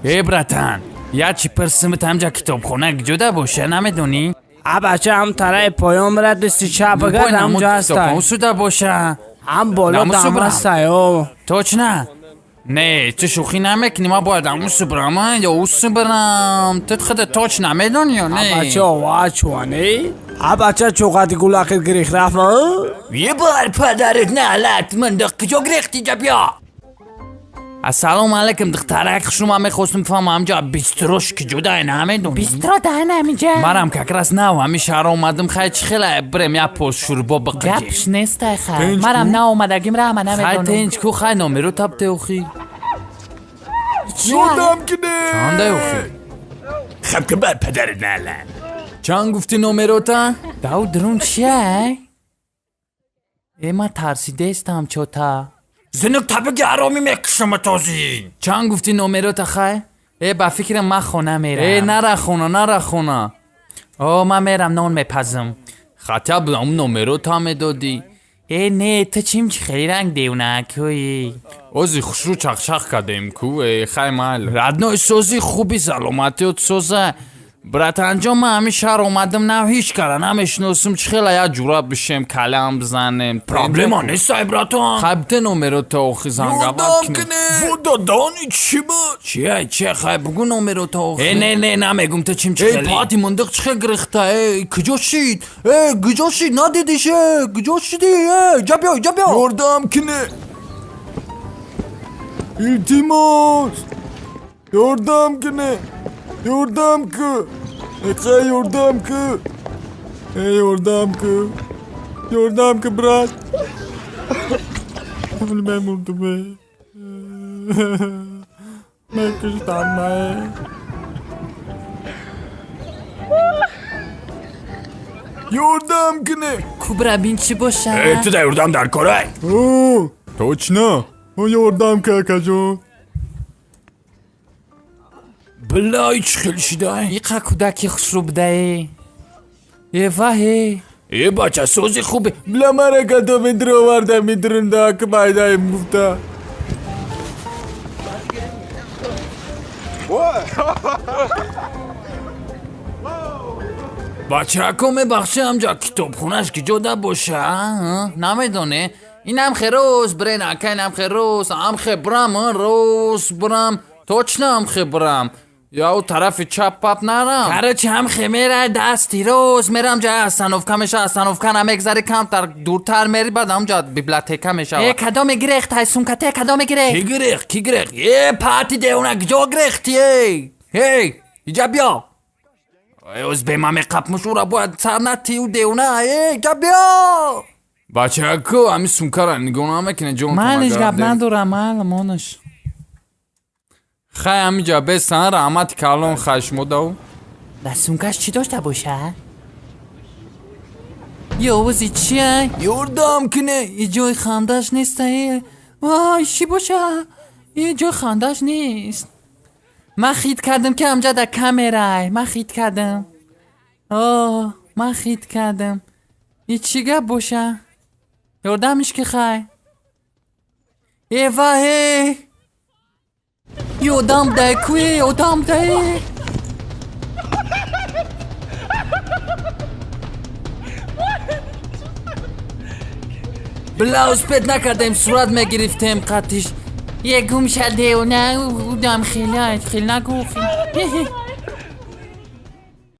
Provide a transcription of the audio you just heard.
Э, братан, я чи пирсимит, ҳамҷа китобхона куҷода боша, намедонӣ? А бача, ҳам тараи поён бира, дасти чап бигар, ҳамҷа ҳастай. Суда боша. Ҳам боло Намусу дам брам. ҳастай, о. Точно? Не, ту шӯхӣ намекунӣ, ман бояд амусу бирам ё усу бирам, ту худа точно намедонӣ ё А не? бача, ова чуане, а бача, чуқати гулақи гирих рафт, а? Ебар падарит наълат, мандақ куҷо гирехти, ҷа биё. Ассалому алайкум, духтарак хушрӯ, ман мехостум фаҳмам, ҳамҷа бистрош куҷодай, намедонӣ? Бистро даҳана ҳаминҷа. Марам как раз нав ҳами шаҳр омадам. Хай, чӣ хела бирем, як пост шӯрбо биқиҷем? Гапш нестай, хай. Тинч Марам ку? наомадагим, раҳма Хай. намедонам. Тинч ку, хай, номеро табте охи. Ёрдам кунед! Чандай охи? Хаб ки бар падарит наълат. Чанд гуфти номерота? Дау дурун чия? Э, ман тарсидестам чота. Зинук табиги ҳаромӣ, мекушама тозӣ. Чанд гуфти номерота, хай? Э, ба фикрам, ман хона мерам. Э, нара хона, нара хона. О, ман мерам, нон мепазам. Хотя бы ам номерота медодӣ. Э, не, ту чим чи хеле ранг девнакӯи? Ози хушрӯ чақчақ кардем ку, э, хай, майли, родной, сози хуби, саломатиёт соза. Братанҷон, ман ҳамин шаҳр омадам нав, ҳеҷ кара намешиносам, чӣ хела як ҷура бишем, калям бизанем? Проблема нестай, братан. Хай, бите номерота охи, зангават Ёрдам кунем. кунед! Вододони чӣ буд? Чия, чия? Хай, бугӯ номерота охи. Э, Не, не, намегум, ту чим чи Эй, хели пати мундиқ, чӣ хел гирихта? Э, куҷо шид? Э, куҷо шид? Надидиш? Э, куҷо шидӣ? Э, ҷа биё, ҷа биё. Ёрдам кунед! Илтимос! Ёрдам кунед! Ёрдам ку! Э, ёрдам ку! Э, ёрдам ку! Ёрдам ку, брат! Мемурдум, э. Мекуштам, э. Ёрдам кунед! Кубра, бин, чӣ боша? Э, ту да ёрдам дар корай? О, точно! О, ёрдам ку, акаҷон! Билай, чӣ хел шидай? Иқа кӯдаки хушрӯ будае. Э, ваҳе. Э, бача, сози хубе. Бля, мара кадо медироварда, медирунда, ки байдаем гуфта. Бачако, мебахши, ҳамҷа китобхонаш ки ҷода боша, а? Намедоне? Инам хе рост брен, ака, инам хе рост, амхе брам, а, рост брам, точно амхе брам, я у тарафи чап пап нарам. Короче, ҳамхе мерай, дасти рост мерам, ҷа остановка меша, остановка намегзари, камтар дуртар мери, баъд ҳамҷа библиотека Э, мешава. Кадоме гирехт ай сумкате, кадоме гирехт? Ки гирехт, ки гирехт? Э, пати девона, куҷо гирехти? Эй, эй, иҷа биё. Э, оз бема меқапмуш ура, бояд сар натиу, девона. Э, иҷа биё. Бачако, ҳами сумкара нигоҳ намекунед, ҷон? Майлиш, гап надорам, майла, монаш. Хай, ҳамиҷа бесан, раҳмати калон, хай, шумо дав. Дар сумкаш чӣ дошта боша? Ё овози чия? Ёрдам куне! И ҷои хандаш неста. Э, вай, чӣ боша? Э, ҷои хандаш нест. Ман хит кардам, ки ҳамҷа дар камерай. Ман хит кардам, о, ман хит кардам. И чӣ гап боша? Ёрдамиш ки, хай. Э, ваҳе, ёдам дай куе, ёдам дай. Била, успеть накардем, сурат мегирифтем қатиш. Е, гум шадеу, на удам, хела хел нагу.